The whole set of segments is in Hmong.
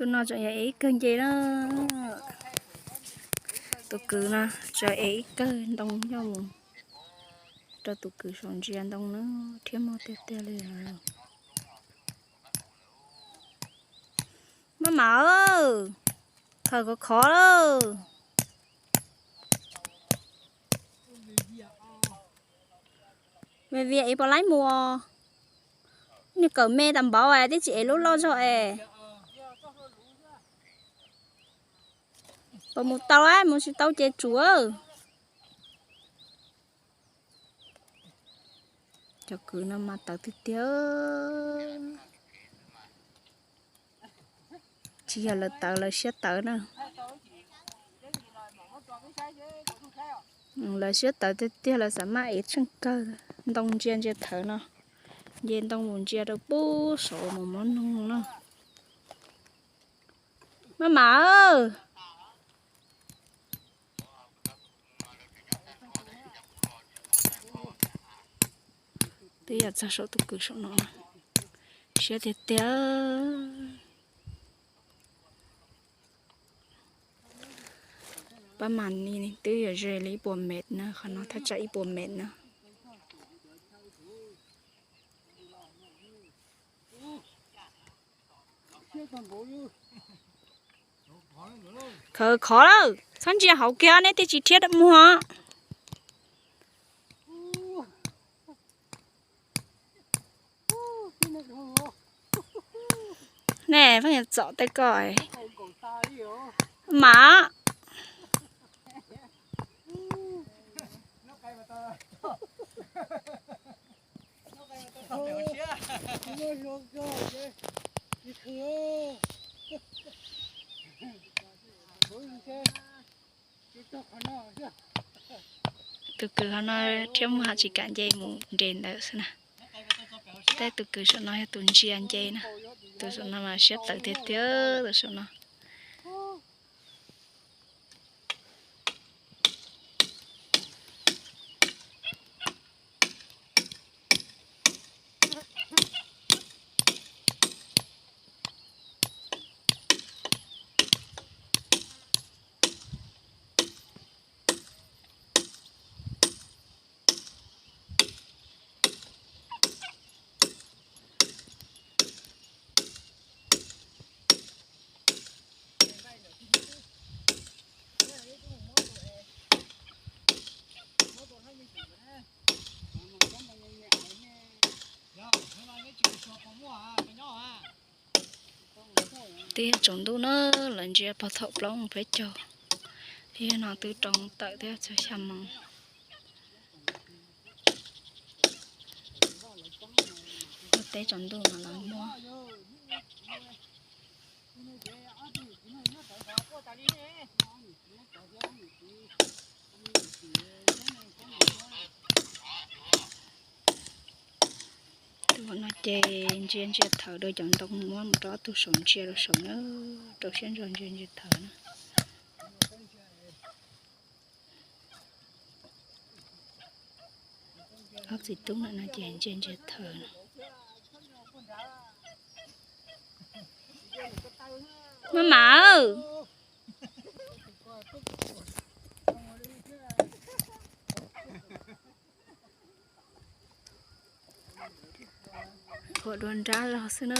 Tus no tseem yog ev ib kawg nce na. Tus kwv no tseem ev ib kawg ntoo nyob mus rau tus kwv saum ntsia ntoo na, thiab muag tiag tiag li. Maj mam, khaws khov khov lawm. Vias vias ev puas laib mus os. Nws kawm me tas npaum es twb tsis ev lub loj zog es. Puas mus tau, mus tsis tau ces tsum. Cov kwv no mas tawv tiag tiag. Tsis yog lawv tawv, lawv siab tawv na. Lawv siab tawv tiag tiag, lawv xav maj ev tsheej kawg. Ntoo ntsia ntsia thawv no, nce ntoo mus ntsia rau pub saud mus muab noog na. Maj mam, twb yog txog saum tus kwv saum no, siab tiag tiag. Pab mas ni twb yog ze li ib puas mev na, qhov no thaj tsam ib puas mev na. Khov khov lawm, txhob ntsia hauv kiag, neb thiaj tsis rhiab muag. Nej pheej yuav txom tej ko mas. Tus kwv hov no rhiab muag tsis kam nce mus nres ntawd xwb na. Tej tus kwv saum no yog tus ntsia nce na. Tus saum no mas siab tawv tiag tiag tus saum no. Twb yog tsaus ntuj na, lawv ntsia pog thaum plaub moos peb caug, thiab no twb rau tawm thiab txog xya moos. Ua teb tsaus ntuj mas lawv muab. Tus no ces ntsia ntsia thawv rau cov ntoo muab mus rau ob tug saum ntsia rau saum na, rau siab ntso ntsia ntsia thawv na. Ob txiv tub ntawm no ces ntsia ntsia thawv no. Maj mam, khuam dua nrab zog xwb na.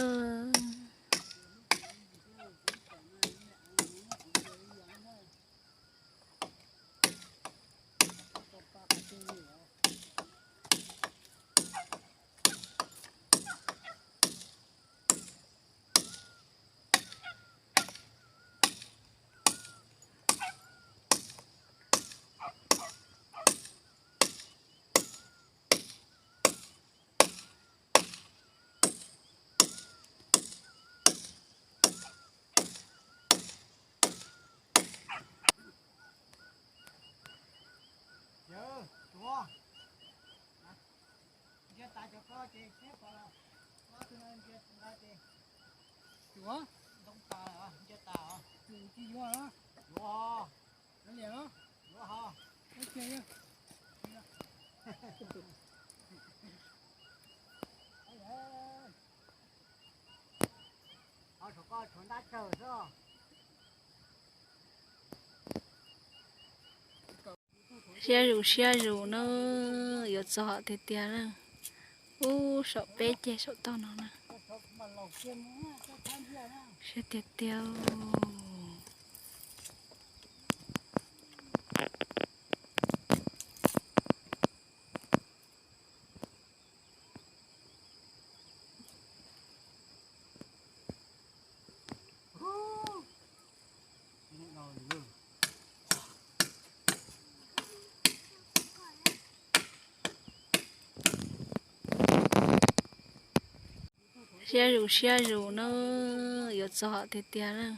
Siab zus siab zus na, yuav txog tiag tiag na. Ub, saum peb ceg saum toj no na. Siab tiag tiag. Siab zus siab zus na, yuav txog tiag tiag na.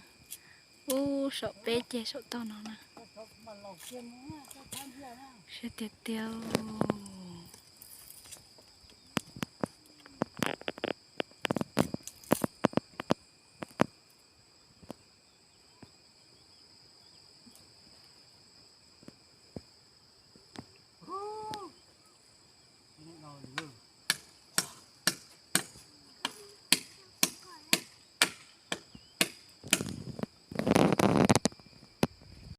Ub, saum peb ceg saum toj no na. Siab tiag tiag.